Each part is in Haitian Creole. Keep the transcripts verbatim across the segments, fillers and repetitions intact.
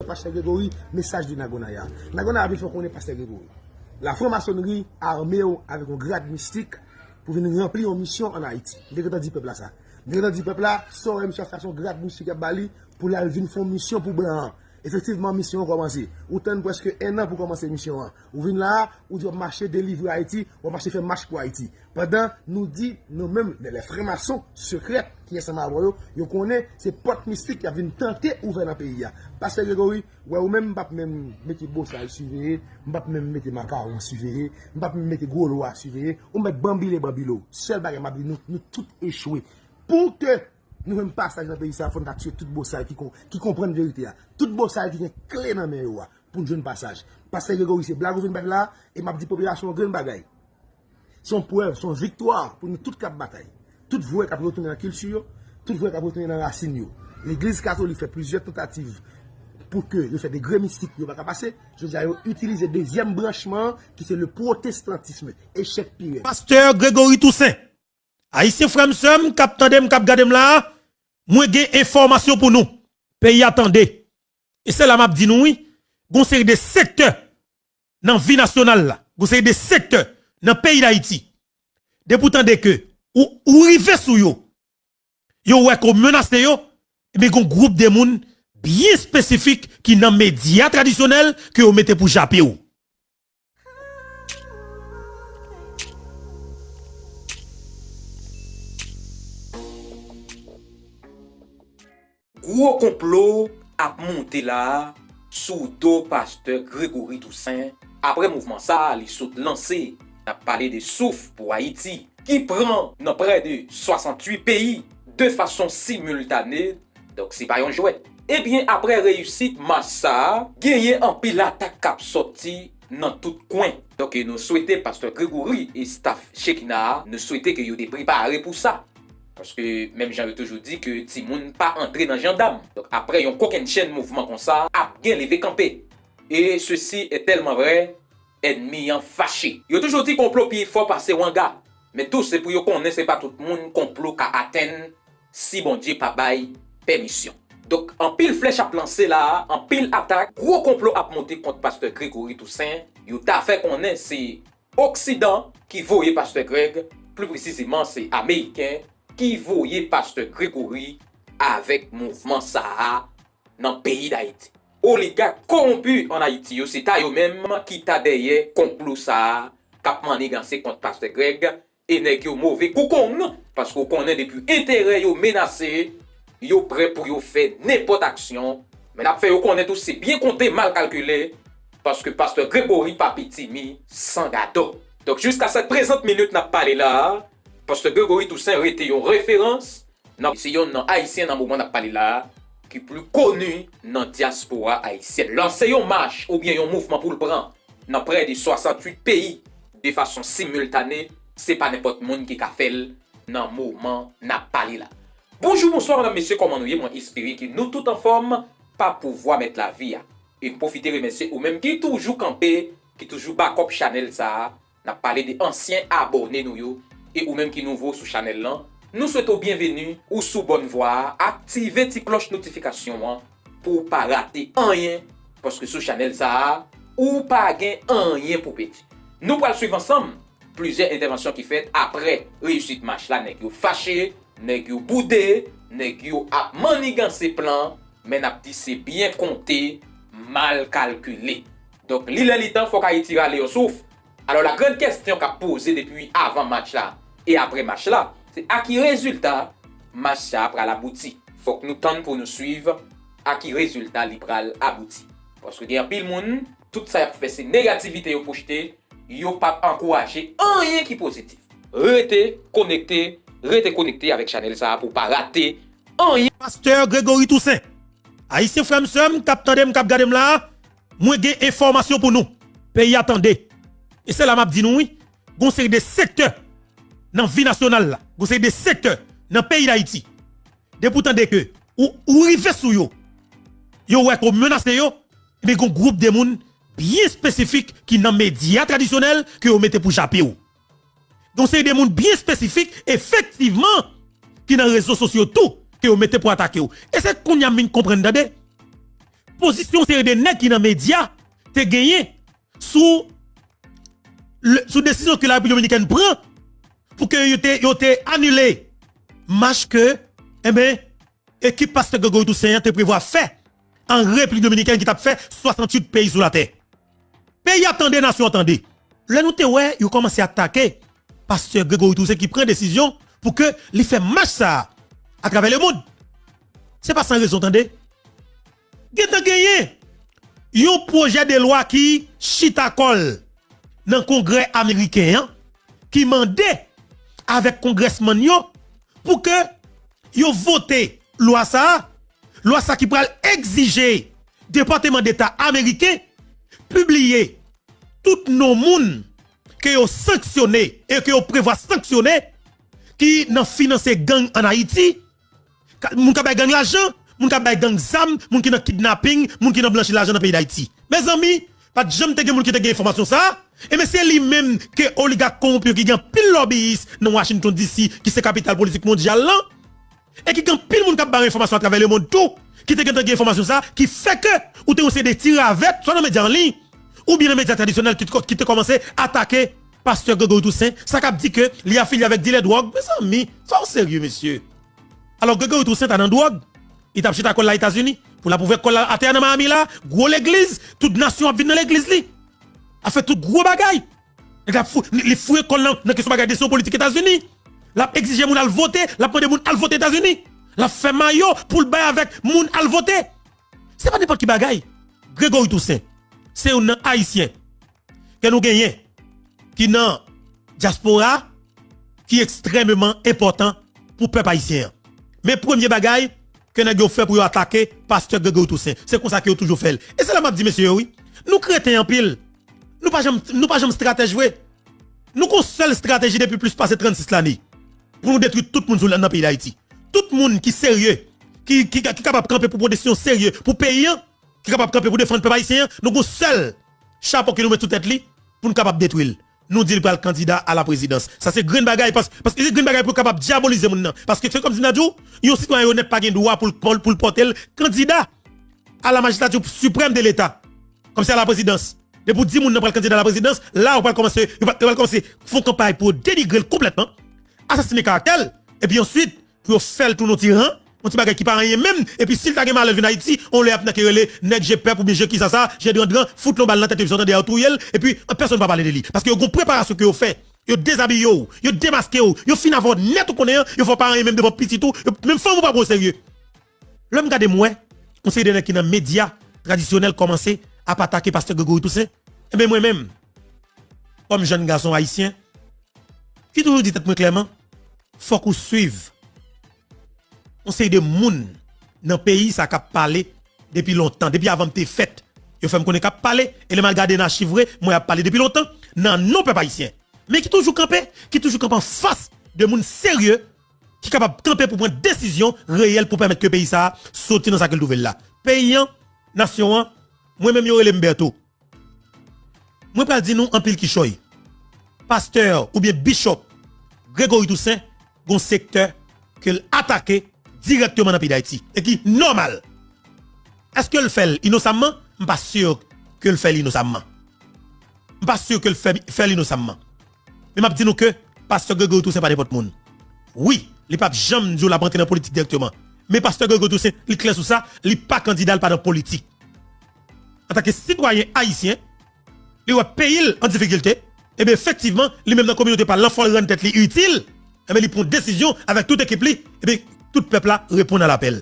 Pastè Gregory, mesaj de Nagonaya. Nagonaya vin fè w konnen Pastè Gregory. Lafranmasonri ame w avèk yon grad mistik pou vin ranpli yon misyon ann Ayiti. M te gentan di pèp la sa. M te gentan di pèp la, sa w wè misye ap fè a se yon grad mistik y ap ba li pou l al vin fè yon misyon pou blan an. Efektivman, misyon an kòmanse. Ou tann prèske en an pou kòmanse misyon an. Ou vin la a, ou di w ap mache delivre Ayiti, w ap mache fè mach pou Ayiti. Pandan nou di, nou menm, les francs-maçons sekrè ki ansanm avè yo, yo konnen se pòt mistik y ap vin tante ouvè nan peyi a. Pastè Gregory, wè ou menm, m p ap menm mete bosal siveye, m p ap menm mete makawon siveye, m p ap menm mete gwo lwa siveye, ou mèt banbile banbile w. Sèl bagay m ap di nou, nou tout echwe. Pou ke nou jwenn pasaj nan peyi sa a, fò n ta tiye tout bosal ki kon-, ki konprann verite a. Tout bosal ki gen kle nan men yo a, pou n jwenn pasaj. Pastè Gregory, se blag ou vin bay la, e m ap di popilasyon an grenn bagay. Se yon prèv, se yon viktwa pou nou tout k ap batay. Tout vòlè k ap retounen nan kilti yo, tout vòlè k ap retounen nan rasin yo. Legliz katolik fè plizyè tantativ pou ke yo fè degre mistik yo pa ka pase. Jodi a, yo itilize dezyèm branchman an, ki se le pwotestantism. Echèk pi rèd. Pastè Gregory Toussaint. Ayisyen frè m, sè m, k ap tande m, k ap gade m la a, mwen gen enfòmasyon pou nou. Peyi a tande. E se la m ap di nou wi, gon seri de sektè nan vi nasyonal la, gon seri de sektè nan peyi Dayiti. Depi w tande ke ou, ou rive sou yo, yo wè ke w menase yo, ebyen gon gwoup de moun byen espesifik ki nan medya tradisyonèl ke yo mete pou jape w. Gwo konplo ap monte la a sou do pastè Gregory Toussaint, apre mouvman sa a li sot lanse, n ap pale de Souf pou Ayiti, ki pran nan prè de swasanntuit peyi de fason similtane, donk se pa yon jwèt. Ebyen, apre reyisit mach sa a, genyen anpil atak k ap sòti nan tout kwen. Donk, nou swete pastè Gregory e staff Shekinah a, nou swete ke yo te prepare pou sa. Paske, menm jan yo toujou di ke timoun pa antre nan jandam. Donk, apre yon kokennchenn mouvman konsa, ap gen leve kanpe. Et ceci est tellement vrai, ènmi an fache. Yo toujou di konplo pi fò pase wanga. Men tou, se pou yo konnen se pa tout moun konplo ka atenn si Bondye pa bay pèmisyon. Donk, anpil flèch ap lanse la a, anpil atak, gwo konplo ap monte kont pastè Gregory Toussaint. Yo ta fè konnen se Oksidan ki voye pastè Greg, pli presizeman se Ameriken ki voye pastè Gregory avèk mouvman sa a nan peyi Dayiti. Oligak kowonpi ann Ayiti yo, se ta yo menm ki ta dèyè konplo sa a k ap manniganse kont pastè Greg, e nèg yo move kou kong, paske w konnen depi enterè yo menase, yo prè pou yo fè nenpòt aksyon. Men n ap fè yo konnen tou se byen konte, mal kalkile, paske pastè Gregory pa pitimi san gadò. Donk, jiska sèt prezant minit n ap pale la a, pastè Gregory Toussaint rete yon referans, nan, se yonn nan Ayisyen nan moman n ap pale la a, ki pli koni nan dyaspora ayisyèn. Lanse yon mach oubyen yon mouvman pou l pran nan prè de swasanntuit peyi de fason similtane, se pa nenpòt moun ki ka fè l nan moman n ap pale la. Bonjou, bonswa, medam, mesye, kòman nou ye? Mwen espere ke nou tout anfòm, pa pouvwa mèt lavi a. E m pwofite remèsye ou menm ki toujou kanpe, ki toujou bakòp chanèl sa a. N ap pale de ansyen abòne nou yo. E ou menm ki nouvo sou chanèl lan, nou swete w byenveni, ou sou bòn vwa a, aktive ti klòch notifikasyon an pou w pa rate anyen, paske sou chanèl sa a, ou pa gen anyen pou pèdi. Nou pral swiv ansanm plizyè entèvansyon ki fèt apre reyisit mach la. Nèg yo fache, nèg yo boude, nèg yo ap manniganse plan, men n ap di se byen konte, mal kalkile. Donk, li lè li tan, fòk Ayiti rale yon souf. Alò, la grande question k ap poze depi avan match la e apre match la, se a ki rezilta match sa a pral abouti. Fòk nou tann pou nou swiv a ki rezilta li pral abouti. Paske gen anpil moun, tout sa y ap fè se negativite yo pwojte, yo p ap ankouraje anyen ki pozitif. Rete konekte, rete konekte avèk chanèl sa a pou w pa rate anyen. Pastè Gregory Toussaint. Ayisyen frè m, sè m, k ap tande m, k ap gade m la a, mwen gen enfòmasyon pou nou. Peyi a tande. E se la m ap di nou wi, gon seri de sektè nan vi nasyonal la, gon seri de sektè nan peyi Dayiti. Depi w tande ke ou, ou rive sou yo, yo wè ke w menase yo, ebyen gon gwoup de moun byen espesifik ki nan medya tradisyonèl ke yo mete pou jape w. Gon seri de moun byen espesifik, efektivman, ki nan rezo sosyo tou, ke yo mete pou atake w. E se kounye a m vin konprann, tande. pozisyon yon seri de nèg ki nan medya te genyen sou, le- sou desizyon ke Larepiblik Dominikèn pran pou ke yo te, yo te anile mach ke, enben, ekip pastè Gregory Toussaint an te prevwa fè an Repiblik Dominikèn ki t ap fè swasanntuit peyi sou latè. Peyi a tande, nasyon an tande. Lè nou te wè yo kòmanse atake pastè Gregory Toussaint ki pran desizyon pou ke li fè mach sa a atravè lemonn. Se pa san rezon, tande. Gentan genyen yon pwojè de lwa ki chita kò l nan Kongrè ameriken an, ki mande avèk kongrèsmann yo pou ke yo vote lwa sa a, lwa sa ki pral egzije Depatman Deta ameriken pibliye tout non moun ke yo sanksyone e ke yo prevwa sanksyone ki nan finanse gang ann Ayiti, ka- moun k ap bay gang lajan, moun k ap bay gang zam, moun ki nan kidnaping, moun ki nan blanchi lajan nan peyi Dayiti. Mezanmi, pa t janm te gen moun ki te gen enfòmasyon sa a. Ebyen, se li menm ke oligak kowonpi yo ki gen anpil lòbiyis nan Washington D C, ki se kapital politik mondyal lan, e ki gen anpil moun k ap bay enfòmasyon atravè lemonn tou, ki te gentan gen enfòmasyon sa a, ki fè ke ou te yon seri de ti ravèt, swa nan medya an liy, oubyen nan medya tradisyonèl ki te, ki te kòmanse atake pastè Gregory Toussaint, sa k ap di ke li afilye avèk dilè dwòg. Mezanmi, fò w serye, mesye. Alò, Gregory Toussaint ta nan dwòg, li t ap chita kò l la Etazini, pou l ap ouvè kò l la atè a nan Miami la, gwo legliz, tout nasyon ap vin nan legliz li. Ap fè tout gwo bagay. Nèg la fou, li fouye kò l nan, nan kesyon bagay desizyon politik Etazini. L ap egzije moun al vote, l ap mande moun al vote Etazini. L ap fè mayo pou l bay avèk moun al vote. Se pa nenpòt ki bagay. Gregory Toussaint, se youn nan Ayisyen ke nou genyen ki nan dyaspora, ki ekstrèmeman enpòtan pou pèp ayisyen an. Men premye bagay ke nèg yo fè pou yo atake pastè Gregory Toussaint. Se konsa ke yo toujou fè l. E se la m ap di mesye yo, wi. Nou kreten anpil. Nou pa janm, nou pa janm estratèj vre. Nou gon sèl estrateji depi plis pase trannsis lane pou nou detwi tout moun sou la, nan peyi Dayiti. Tout moun ki serye, ki, ki, ki kapab kanpe pou pran desizyon serye pou peyi an, ki kapab kanpe pou defann pèp ayisyen an, nou gon sèl chapo ke nou met sou tèt li pou nou kapab detwi l. Nou di l pral kandida a la prezidans. Sa se grenn bagay, pas, paske se grenn bagay pou kapab dyabolize moun nan. Paske se kòmsi m ta di w, yon sitwayen onèt pa gen dwa pou l, pou l, pou l pòte l kandida a la majistati siprèm de Leta. Kòmsi a la prezidans. Depi w di moun nan pral kandida a la prezidans, la yo pral kòmanse, yo pral, yo pral kòmanse fè yon kanpay pou yo denigre l konplètman, asasine karaktè l, epi answit, pou yo fè l tounen yon tiran, yon ti bagay ki pa anyen menm, epi si l ta gen malè l vin Ayiti, yon lè y ap nan ki rele nèg je pèp oubyen je kisa sa, je drandran, fout l yon bal nan tèt epi sot anndan yo touye l, epi pèsonn pa pale de li. Paske yo gon preparasyon ke yo fè, yo dezabiye w, yo demaske w, yo fin avè w nèt ou konnen an, yo fè w pa anyen menm devan pitit ou, yo, menm fanmi w pa pran w serye. Lè m gade m wè, yon seri de nèg ki nan medya tradisyonèl kòmanse ap atake pastè Gregory Toussaint, enben mwen menm, kòm jèn gason ayisyen, ki toujou di tèt mwen klèman, fòk ou swiv yon seri de moun nan peyi sa k ap pale depi lontan, depi avan m te fèt. Yo fè m konnen k ap pale, e lè m al gade nan achiv vre, m wè y ap pale depi lontan, nan non pèp ayisyen. Men ki toujou kanpe, ki toujou kanpe anfas de moun serye, ki kapab kanpe pou pran desizyon reyèl pou pèmèt ke peyi sa a soti nan sa ke l twouve l la. Peyi an, nasyon an, mwen menm yo rele m Bertho. Mwen pral di nou anpil kichòy. Pastè oubyen bishop Gregory Toussaint gon sektè ke l atake dirèkteman nan peyi Dayiti e ki nòmal. Èske l fè l inosamman? M pa si ke l fè l inosamman. M pa si ke l fè, fè l inosamman. Men m ap di nou ke pastè Gregory Toussaint pa nenpòt moun. Wi, li p ap janm di w l ap rantre nan politik dirèkteman. Men pastè Gregory Toussaint, li klè sou sa, li pa kandida, li pa nan politik. Antanke sitwayen ayisyen, li wè peyi l an difikilte, ebyen, efektivman, li menm nan kominote pa l lan, fò l rann tèt li itil, ebyen, li pran desizyon avèk tout ekip li, ebyen, tout pèp la reponn a lapèl.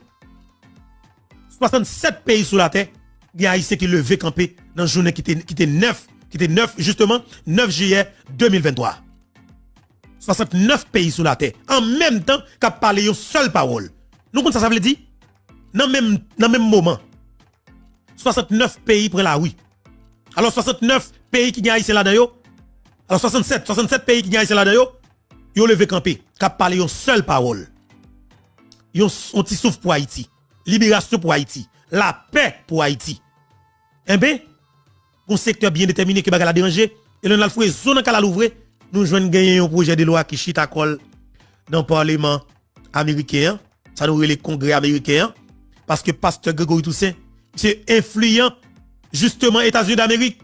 Swasannsèt peyi sou latè, gen ayisyen ki leve kanpe nan jounen ki te, ki te nèf, ki te nèf, jisteman, nèf jiyè de mil venntwa. Swasannnèf peyi sou latè, an menm tan, k ap pale yon sèl pawòl. Nou konn sa sa vle di? Nan menm, nan menm moman, swasannnèf peyi pran lari. Alò, swasannnèf peyi ki gen ayisyen ladan yo, alò, swasannsèt, swasannsèt peyi ki gen ayisyen ladan yo, yo leve kanpe, k ap pale yon sèl pawòl. Yon, yon ti souf pou Ayiti. Liberasyon pou Ayiti. Lapè pou Ayiti. Enben, gon sektè byen detèmine ke bagay la deranje, e lè n al fouye zo nan kalalou vre, nou jwenn genyen yon pwojè de lwa ki chita kò l nan Palman ameriken an, sa nou rele Kongrè ameriken an, paske pastè Gregory Toussaint, Misye enfliyan, jisteman, Etazini Damerik,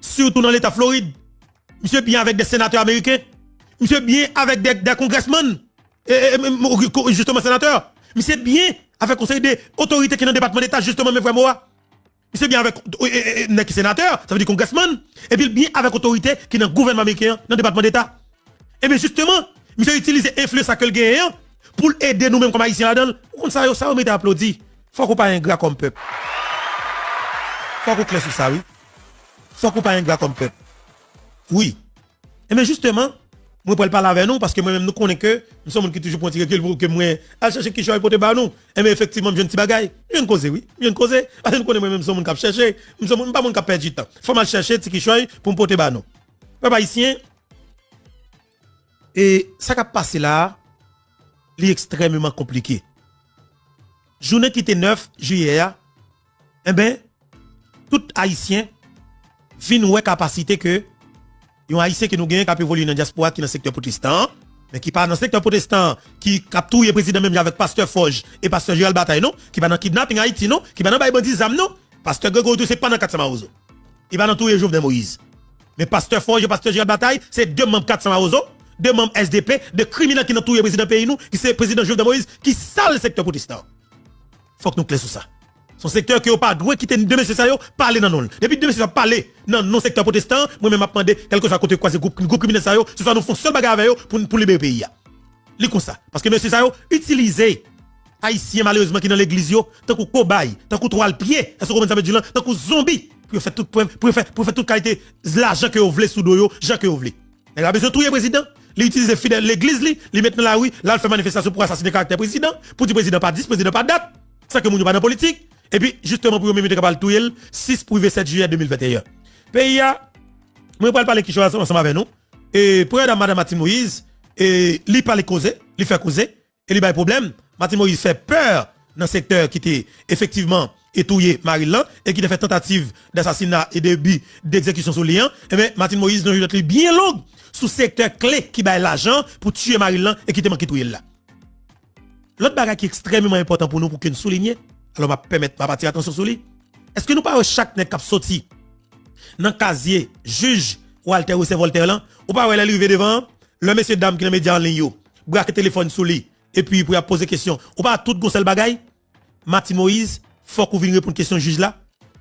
sitou nan leta Florid. Misye byen avèk de senatè ameriken. Misye byen avèk de, de kongrèsmann. E, e, e, mo- ko- jisteman, senatè. Misye byen avèk yon seri de otorite ki nan depatman deta, jisteman, men vrè mo a. Misye byen avèk e, e, e, nèg ki senatè, sa vle di kongrèsmann. Epi l byen avèk otorite ki nan gouvènman ameriken an, nan depatman deta. Ebyen, jisteman, misye itilize enfliyans sa ke l genyen an pou l ede nou menm kòm Ayisyen ladan l. Ou konn sa yo, sa yo mete aplodi. Fòk ou pa engra kòm pèp. Fòk ou klè sou sa, wi. Fòk ou pa engra kòm pèp. Wi. Ebyen, jisteman, mwen pral pale avè nou, paske mwen menm nou konnen ke m se yon moun ki toujou pran ti rekil pou ke mwen al chèche kichòy pote ba nou. Ebyen, efektivman, m jwenn ti bagay. M jwenn koze, wi. M jwenn koze. Paske nou konnen mwen menm m se yon moun k ap chèche. M se yon moun, m pa moun k ap pèdi tan. Fò m al chèche ti kichòy pou m pote ba nou. Pèp ayisyen, e sa k ap pase la a, li ekstrèmeman konplike. Jounen ki te nèf jiyè a, enben, tout Ayisyen vin wè kapasite ke yon Ayisyen ke nou genyen k ap evolye nan dyaspora, ki nan sektè pwotestan an, men ki pa nan sektè pwotestan an, ki, k ap touye prezidan menm jan avèk pastè Fòj e pastè Jeral Batay non, ki pa nan kidnaping Ayiti non, ki pa nan bay bandi zam non. Pastè Gregory Toussaint pa nan kat san Mawozo. Li pa nan touye Jovenel Moïse. Men pastè Fòj e pastè Jeral Batay, se de manm kat san Mawozo, de manm S D P, de kriminèl ki nan touye prezidan peyi nou, ki se prezidan Jovenel Moïse, ki sal sektè pwotestan an. Fòk nou klè sou sa. Se yon sektè ke yo pa dwe kite de mesye sa yo pale nan non l. Depi de mesye sa yo pale nan non sektè pwotestan an, mwen menm m ap mande, kèlkeswa kote yo kwaze gwoup, gwoup kriminèl sa yo, se swa nou fè yon sèl bagay avè yo pou, pou libere peyi a. Li konsa. Paske mesye sa yo itilize Ayisyen, malerezman, ki nan legliz yo, tankou kobay, tankou twal pye, èske w konprann sa m vle di w lan, tankou zonbi, pou yo fè tout, pou yo fè, pou yo fè tout kalite lajan ke yo vle sou do yo, jan ke yo vle. Nèg la bezwen touye prezidan, li itilize fidèl legliz li, li met nan lari, l al fè manifestasyon pou asasinen karaktè prezidan, pou di prezidan pa dis, prezidan pa dat, san ke moun yo pa nan politik, epi jisteman pou yo menm yo te kapab touye l sis pou rive sèt jiyè de mil venteyen. Peyi a, mwen pral pale kichòy ansanm, ansanm avè nou. E premyè dam, madanm Martine Moïse, e li pale koze, li fè koze, e li bay pwoblèm. Martine Moïse fè pè nan sektè ki te efektivman e touye mari l lan, e ki te fè tantativ dasasina e de bi degzekisyon sou li an. Ebyen, Martine Moïse nan jwèt li byen long sou sektè kle ki bay lajan pou tiye mari l lan e ki te manke touye l la. Lòt bagay ki ekstrèmeman enpòtan pou nou pou ke n soulinye, alò m ap pèmèt, m ap atire atansyon sou li. Èske nou pa wè chak nèg k ap soti nan kazye jij Walter Wesser Voltaire lan, ou pa wè lè l rive devan an, lè mesye dam ki nan medya an liy yo brake telefòn sou li, epi pou y ap poze kesyon, ou pa tout gon sèl bagay? Martine Moïse, fòk ou vin reponn kesyon jij la.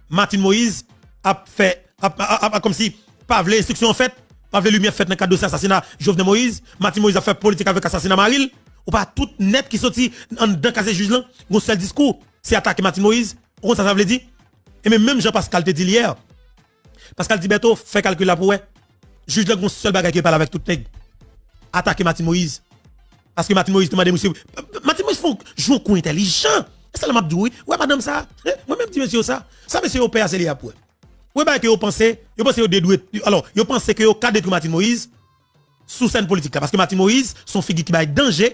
Martine Moïse ap fè, ap, ap, ap, ap kòmsi pa vle enstriksyon an fèt, pa vle limyè fèt nan kad dosye asasina Jovenel Moïse. Martine Moïse ap fè politik avèk asasina mari l. Ou pa tout nèt ki soti anndan kazye jij lan, gon sèl diskou, se atake Martine Moïse. Ou konn sa sa vle di? E men menm jan Pascal te di l yè, Pascal di, Bèto, fè kalkil la pou wè. Jij la gon sèl bagay ke pale avèk tout nèg. Atake Martine Moïse. Paske Martine Moïse te mande misye. Martine Moïse fè yon, jwe yon kou entèlijan. E sa la m ap di w, wi. Wè madanm sa. Mwen menm di mesye yo sa. Sa mesye yo pè a, se li y ap wè. Wè bagay ke yo panse, yo panse yo dedwe, alò, yo panse ke yo ka detwi Martine Moïse sou sèn politik la. Paske Martine Moïse se yon figi ki bay danje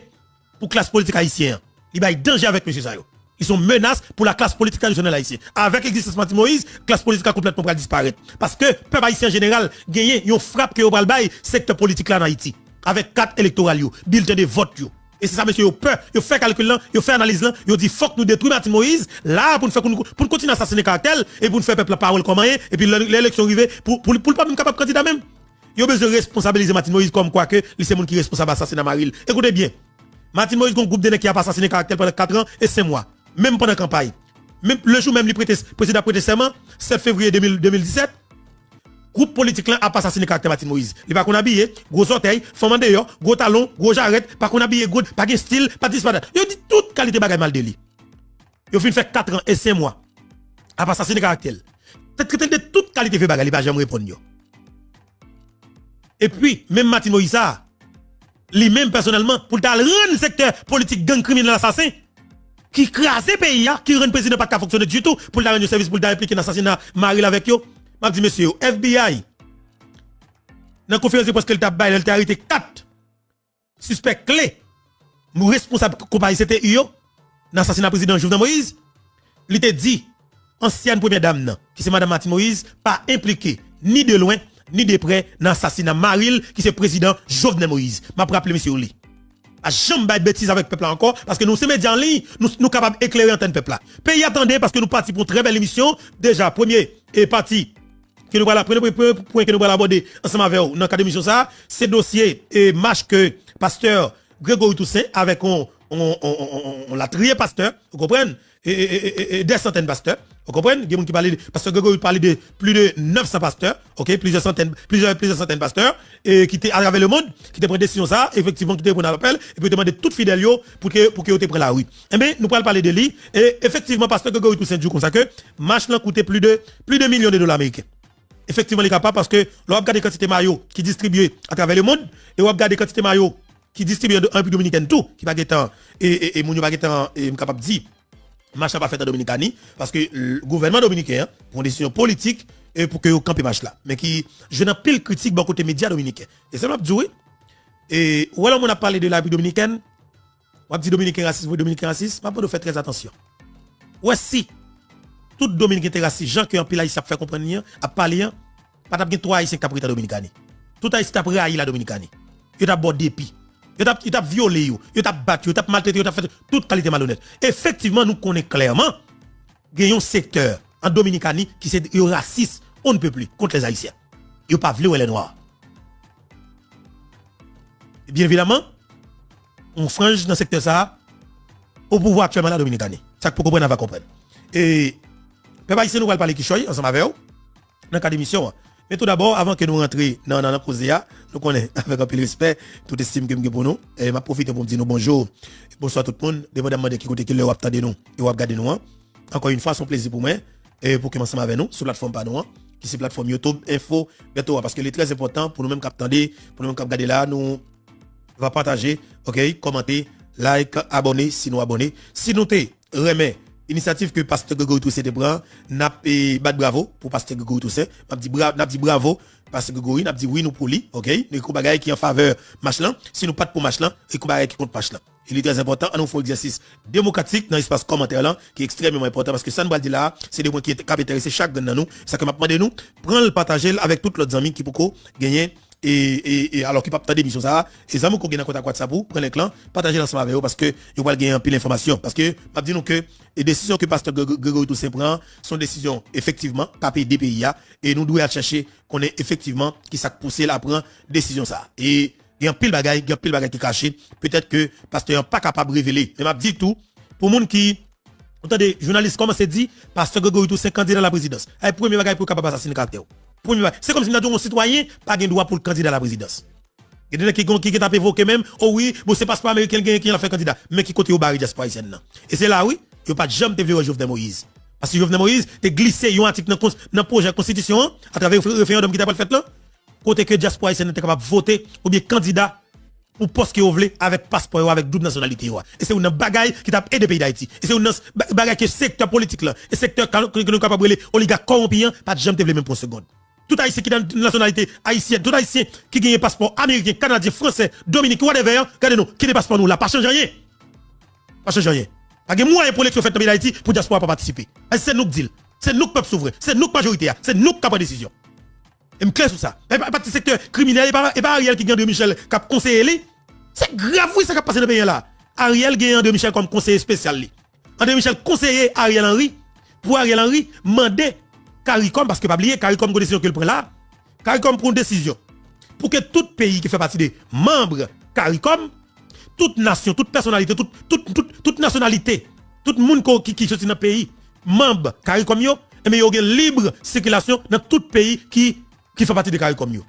pou klas politik ayisyen an. Li bay danje avèk mesye sa yo. Li se yon menas pou la klas politik tradisyonèl ayisyen. Avèk egzistans Martine Moïse, klas politik la konplètman pral disparèt. Paske pèp ayisyen an jeneral genyen yon frap ke yo pral bay sektè politik la ann Ayiti. Avèk kat elektoral yo, bilten de vòt yo. E se sa mesye yo pè, yo fè kalkil lan, yo fè analiz lan, yo di fòk nou detwi Martine Moïse, la a pou n fè pou n, pou n kontinye asasinen karaktè l, e pou n fè pèp la pa wè l kòm anyen, epi lè, lè eleksyon rive, pou, pou, pou l pa menm kapab kandida menm. Yo bezwen responsabilize Martine Moïse kòmkwa ke li se moun ki responsab asasina mari l. Ekoute byen, Martine Moïse gon gwoup de nèg ki ap asasinen karaktè l pandan kat an e senk mwa, menm pandan kanpay. Menm le jou menm li prete, prezidan prete sèman, sèt fevriye de mil, de mil disèt, gwoup politik lan ap asasinen karaktè Martine Moïse. Li pa konn abiye, gwo zòtèy, fanm andeyò, gwo talon, gwo jarèt, pa konn abiye good, pa gen stil, pa dis pa dat. Yo di tout kalite bagay mal de li. Yo fin fè kat an e senk mwa ap asasinen karaktè l. Te trete l de tout kalite vye bagay, li pa janm reponn yo. Epi, menm Martine Moïse sa, li menm pèsonèlman, pou l ta al rann sektè politik gang kriminèl asasen, ki kraze peyi a, ki rann prezidan pa t ka fonksyone ditou, pou l ta rann yo sèvis, pou l ta enplike nan asasina mari l avèk yo. M ap di mesye yo, F B I, nan konferans de près ke l t ap bay, lè l te arete kat sispèk kle, responsab konpayi C T U yo, nan asasina prezidan Jovenel Moïse, li te di ansyèn premyè dam nan, ki se madanm Martine Moïse, pa enplike ni de lwen, ni de prè nan asasina mari l, ki se prezidan Jovenel Moïse. M ap raple mesye yo li. Pa janm bay betiz avèk pèp la ankò, paske nou se medya an liy, nou, nou kapab eklere antèn pèp la. Peyi a tande, paske nou pati pou yon trè bèl emisyon. Deja, premye e pati ke nou pral, premye, premye pwen ke nou pral abòde ansanm avè w nan kad emisyon sa a, se dosye e mach ke pastè Gregory Toussaint avèk on, on, on, on, on, on latriye pastè, ou konprann, e, e, e, e, e, e, dè santèn pastè. Ou konprann? Gen moun ki pale, pastè Gregory pale de plis de nèf san pastè, ok, plizyè santèn, plizyè, plizyè santèn pastè, e ki te atravè lemonn, ki te pran desizyon sa, efektivman, ki te reponn apèl, epi yo te mande tout fidèl yo pou ke, pou ke yo te pran lari. Enben, nou pral pale de li, e efektivman, pastè Gregory Toussaint di w konsa ke mach lan koute plis de, plis de milyon de dola ameriken. Efektivman, li kapab, paske lè w ap gade kantite mayo ki distribye atravè lemonn, e w ap gade kantite mayo ki distribye an Repiblik Dominikèn tou, ki pa gentan, e, e, e moun yo pa gentan, e, m kapab di, mach la pa fèt an Dominikani, paske, l-, gouvènman dominiken an pran desizyon politik, e, pou ke yo kanpe mach la. Men ki jwenn anpil kritik bò kote medya dominiken. E sa m ap di w, wi. E, ou wè lè moun ap pale de la Repiblik Dominikèn, w ap di Dominiken rasis, wi, Dominiken rasis, m ap mande w fè trè atansyon. Ou wè si tout Dominiken te rasis, jan ke anpil Ayisyen ap fè konprann li an, ap pale an, pa t ap gen twa Ayisyen k t ap rete an Dominikani. Tout Ayisyen t ap rayi la Dominikani. Yo t ap ba w depi. Yo t ap, yo t ap vyole yo. Yo t ap bat yo. Yo t ap maltrete yo. Yo t ap fè tout kalite malonèt. Efektivman, nou konnen klèman, gen yon sektè an Dominikani ki se yo rasis on ne peut plus kont lèzayisyen. Yo pa vle wè lè nwa. Byen evidaman, yon franj nan sektè sa a o pouvwa aktyèlman la Dominikani. Sa k poko konprann ava konprann. E pèp ayisyen, nou pral pale kichòy ansanm avè w nan kad emisyon an. Men tou dabò, avan ke nou rantre nan, nan, nan koze a, nou konnen, avèk anpil respè, tout estim ke m gen pou nou, e m ap pwofite pou m di nou bonjou, bonswa tout moun, depandaman de ki kote, ki lè w ap tande nou e w ap gade nou an. Ankò yon fwa, se yon plezi pou mwen, e pou ke m ansanm avè nou sou platfòm pa nou an, ki se platfòm YouTube Enfo Bèto a, paske li trè enpòtan pou nou menm k ap tande, pou nou menm k ap gade la, nou va pataje, ok, kòmante, like, abòne si nou abòne. Si nou te renmen inisyativ ke pastè Gregory Toussaint te pran, n ap, e, bat bravo pou pastè Gregory Toussaint. N ap di bra-, n ap di bravo pastè Gregory, n ap di wi nou pou li, ok? Nou gen yon bagay ki an favè mach lan. Si nou pa t pou mach lan, gen yon bagay ki kont mach lan. E li trè enpòtan, ann nou fè yon egzèsis demokratik nan espas kòmantè lan, ki ekstrèmeman enpòtan, paske sa n pral di la a, se de pwen ki ent-, k ap enterese chak grenn nan nou. Sa ke m ap mande nou, pran l, pataje l avèk tout lòt zanmi ki poko genyen e, e, e, alò ki p ap tande emisyon sa a, e zanmi w ke w gen nan kontak WhatsApp ou, pran link lan, pataje l ansanm avè yo, paske yo pral gen anpil enfòmasyon. Paske, m ap di nou ke, e desizyon ke pastè Gre-, Gre-, Gregory Toussaint pran an, se yon desizyon, efektivman, k ap ede peyi a, e nou dwe al chèche konnen efektivman ki sa k pouse l a pran desizyon sa a. E gen anpil bagay, gen anpil bagay ki kache, petèt ke pastè an pa kapab revele. Men m ap di tou, pou moun ki Ou tande, jounalis kòmanse di, pastè Gregory Toussaint kandida laprezidans. Ay, premye bagay pou yo kapab asasine karaktè w. Premye bagay. Se kòmsi m ta di w, yon sitwayen pa gen dwa pou l kandida laprezidans. Gen de nèg ki, ki, ki t ap evoke menm, o wi, bon, se paspò ameriken l genyen ki l ap fè kandida. Men ki kote yo bare dyaspora ayisyèn nan. E se la, wi, yo pa t janm te vle wè Jovenel Moïse. Paske Jovenel Moïse te glise yon atik nan kons-, nan pwojè konstitisyon an, atravè refe-, referandòm ki ta pral fèt lan, kote ke dyaspora ayisyèn nan te kapab vote oubyen kandida pou pòs ke yo vle avèk paspò yo, avèk doub nasyonalite yo a. E se youn nan bagay ki t ap ede peyi Dayiti. E se youn nan s-, ba-, bagay ke sektè politik lan, e sektè ka-, ke, ke nou kapab rele oligak kòwonpi an, pa t janm te vle menm pou yon segonn. Tout ayisyen ki nan nasyonalite ayisyèn, tout ayisyen ki genyen paspò ameriken, kanadyen, fransè, dominiken, whatever, gade nou, kite paspò nou la, pa chanje anyen. Pa chanje anyen. Pa gen mwayen pou eleksyon fèt nan peyi Dayiti pou dyaspora pa patisipe. Paske se nou k di l. Se nou k pèp souvren. Se nou k majorite a. Se nou k ka pran desizyon. E m klè sou sa. E pa, e pa ti sektè kriminèl, e pa, e pa Ariel ki gen André Michel k ap konseye li. Se grav, wi, sa k ap pase nan peyi a la. Ariel gen André Michel kòm konseye espesyal li. André Michel konseye Ariel Henry pou Ariel Henry mande CARICOM, paske pa bliye, CARICOM gon desizyon ke l pran la. CARICOM pran yon desizyon pou ke tout peyi ki fè pati de manm CARICOM, tout nasyon, tout pèsonalite, tout, tout, tout, tout nasyonalite, tout moun ko-, ki, ki soti nan peyi manm CARICOM yo, enben, yo gen lib sikilasyon nan tout peyi ki, ki fè pati de CARICOM yo.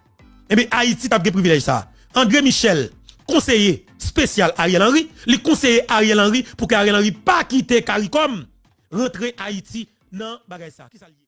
Enben, Ayiti t ap gen privilèj sa a. André Michel, konseye espesyal Ariel Henry, li konseye Ariel Henry pou ke Ariel Henry pa kite CARICOM rantre Ayiti nan bagay sa a. Kisa l ye?